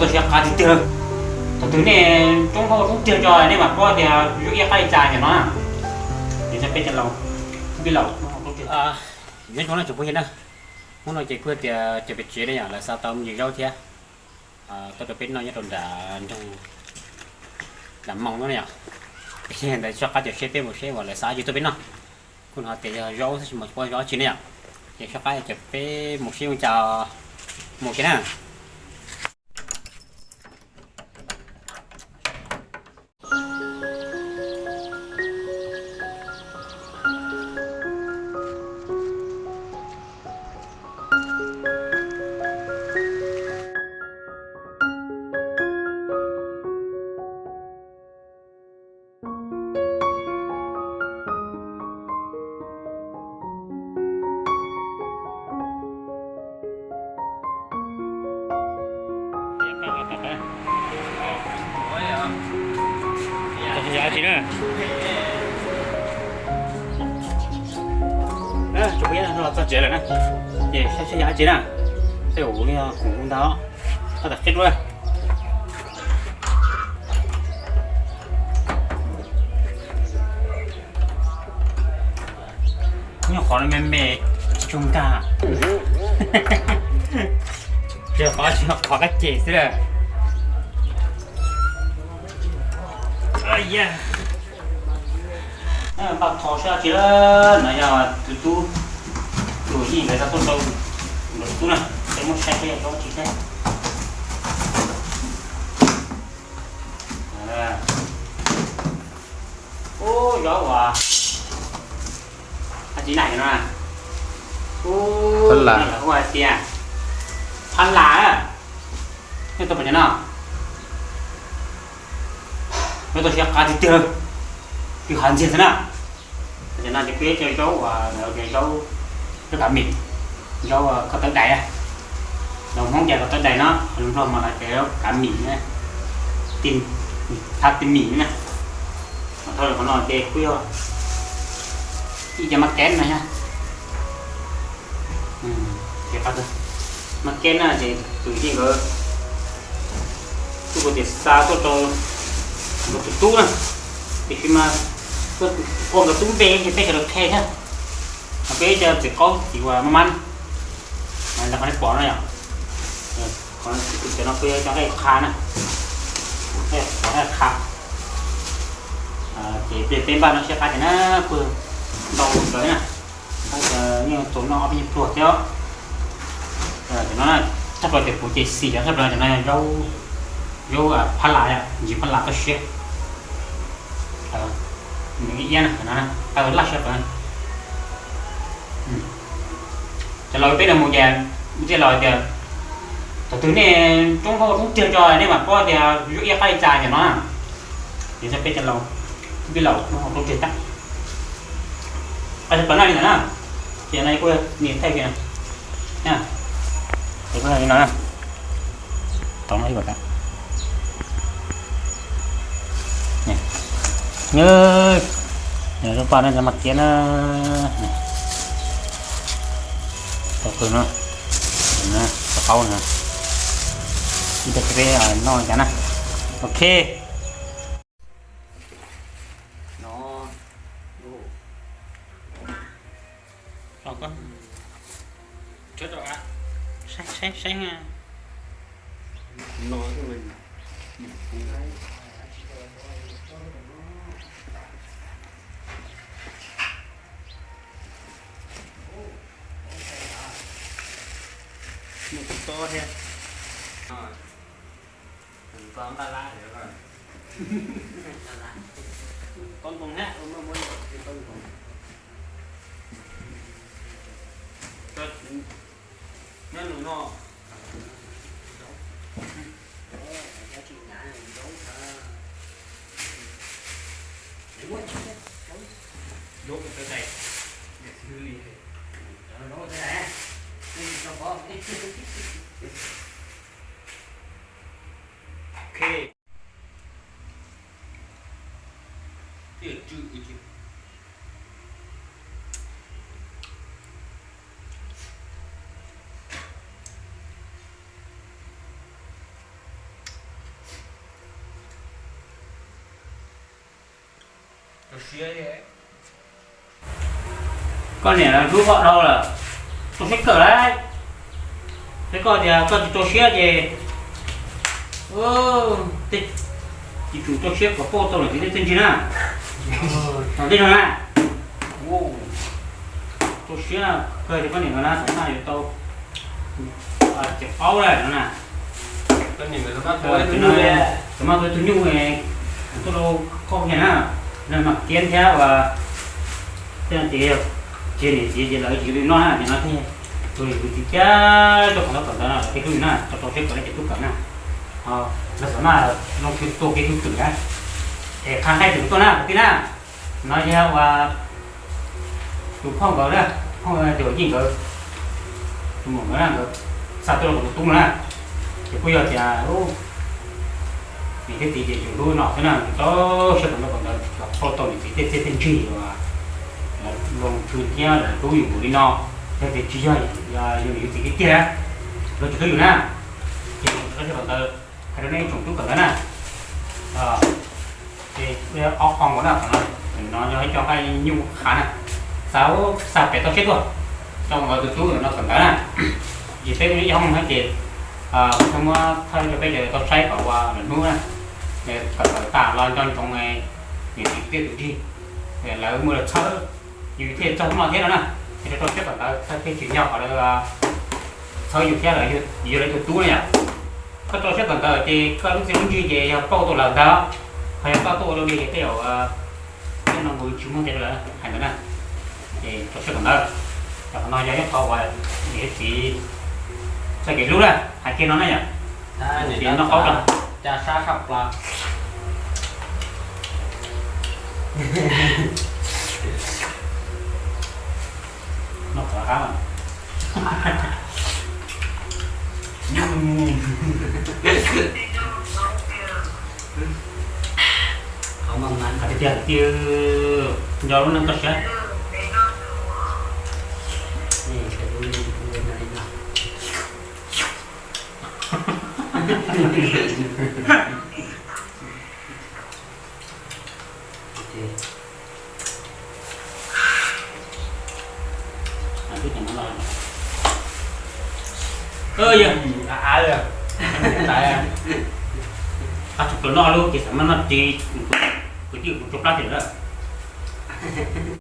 Tuaj siab qab tiag tiag. Thaum twg nej roob hauj roob tiag tso nej mam paub tias zoo ib qab li cas ntawm no na. Ces peb cov laus, peb laus, nyob zoo na tsoom phooj ywg na. Hnub no ces kuj tias cov pem tsev ne yom, lawv xa tau me ntsis zaub thiab tuaj rau peb noj nyob rau nram nroog, nram Moos no na yom. Peb ntawd soj qab ces seb peb mus seb uas lawv xa dab tsi tuaj peb noj. Kuj no tias yog zaub xwb tsis mus pom zaub tsi ne yom. Ces soj qab ces peb mus seb ua cas, mus seb na. Tsis na, tsoom phooj ywg no txog tsev lawm na, ces saib saib yog dab tsi na, tej zaum kuv li kuv ntag, tab tom qhib dua. Nyob qhov no me me, tsis tshua nkag. Tsis qhov, tsis qhov kab cem xwb lawm. Npaj thov saib dab tsi lawm no, yog tus tub, tus yeej nkawd tau tuaj rau tus tub na, peb muab saib saib yog dab tsi thiab. Ub, zaub uas, dab tsi na no? Ub, phab las, lawv hu hais tias phab las. Nej tuaj pom cov no, nej tuaj siab qab tiag tiag, twb hav ntxiag xwb na. Cov no ces peb cov zaub uas lawv tias zaub, zaub kav mim, zaub koj tawb dais, lus Hmoob ces koj tawb dais no, lus Nplog mas lawv tias zaub kav mim na, thab ti mim na. Mas thawj qhov no ces kuj yog ib cov maj keb no thiab. Maj keb na ces tus yeej nkawd tuaj kuj tias xa tuaj rau nkawd tus tub na, tiam sis mas ua nkawd tub npe ces peb sawv daws qhia thiab. Mas peb cov txiv qaub txiv uas maj mab, qhov nej pom no yom, cov no kuj yog cov nqaij qha na, nqaij qha. Ces peb npaj no siab qab tias na, kuj ntau nkawd na, yeej tau noj ob peb nyuag pluag thiab. Cov no tshaj plaws tias kuv ces xis cov tshaj plaws cov no yog zaub, zaub phab las, ntsis phab las toj siab. Nws iab na, laj siab pawg. Cov laus peb no mus ces, mus txij laus tias, thaum twg nej roob hauj roob tiag tso nej mam paub tias zoo ib qab li cas ntawm no na. Ces peb cov laus, peb laus roob hauj roob tiag tag. Qab siab pawg na li ntawd na. Ces no kuj nias thaij kiag na. Kuj li no na. Tau no ib puas tas. Nws, nws lub paj no maj kiab na. Tau qw no, qab qaub no. Ib pliag peb noj cas na. Ok. No, saib saib saib. Mus tus to thiab. Npaj lab, tau ntoo thiab, muaj muab tau ntoo. Nyob nws no. Zaub tawv dais, niam xwb li. Ok. Koj niam hlub koj dhau lawm, rau siab kawm lauj. Thiab koj tias koj tsis rau siab ces, tej, tsis tsum rau siab kom pauj tau niam txiv tej txiaj ntsig na. Tau tej no na. Rau siab kawg ces koj niam nkawd na, xam maj yuav tau txiv aub lawm no na. Txiv maj tua ib tug nyuj, tuaj rau koj niam na, no mas kiab thiab uas, tej no ces yog tsis yog niam txiv ces lawv tsis noj na, ces no thiaj tus niam tus txiv thiab rau qhov tau kawm ntawv no lawv thiaj hlub yus na, tau rau siab kawm na ces tub kawm na. Lawv xam maj zoo tua kev hlub twm na, es qha nqaij twm tuaj na kwv tij na. No yog uas tus phauj nkawd na, phauj Yawm Yij nkawd, tus muam nkawd na, nkawd xa tuaj rau tus tub no na. Ces kuj yog tias niam thiab txiv ces tseem hlub no xwb na, tau siab kawm ntawv kawm ntawv kom pauj tau niam txiv tej txiaj tej ntsig uas zoo khw thiab lawv hlub yus npaum li no. Yog tias tsis yog yus niam yus txiv tiag tiag, lawv tsis hlub yus na. Ces tau siab kawm ntawv, hais rau nej ib tsoom tub kawm ntawv na. Ces ob qho nkaus na, qhov no, no yog ib co nqaij nyuj qhav na, xa, xa pem toj siab tuaj rau nkawd tus tub no kawm ntawv na. Ces peb ib hoob no ces kuv thiaj muab thaij rau peb cov tau saib kom ua lwm hnub na, kawm ntawv tas los nco ntsoov niam txiv tej tus ntsig, lawv muaj lawv txhawb yus thiaj txog hnub no thiab no na. Ces rau siab kawm ntawv thiaj tsim nyog kom lawv txhawb yus thiab lawv yuav lawv tus tub na yom. Koj rau siab kawm ntawv ces koj lub txiaj lub ntsig ces yog pauj tau lawm ntag, ho yog koj tuaj ua dua li ces tej zaum tej no nkaus tsis muaj nqis rau lawv hais ntawd na. Ces rau siab kawm ntawv, qhov no yog ib qho uas niam thiab txiv txoj kev hlub na, hais kiag no na yom. Ces noj qaub rau, ca sab sab plaws. Noj qab. Qhov tiag tiag, nco lub neej toj siab. Yog, qab tsuas plaws noj lub ces xam maj noj ris, kwv tij kuv tsuas plab tiag lawm.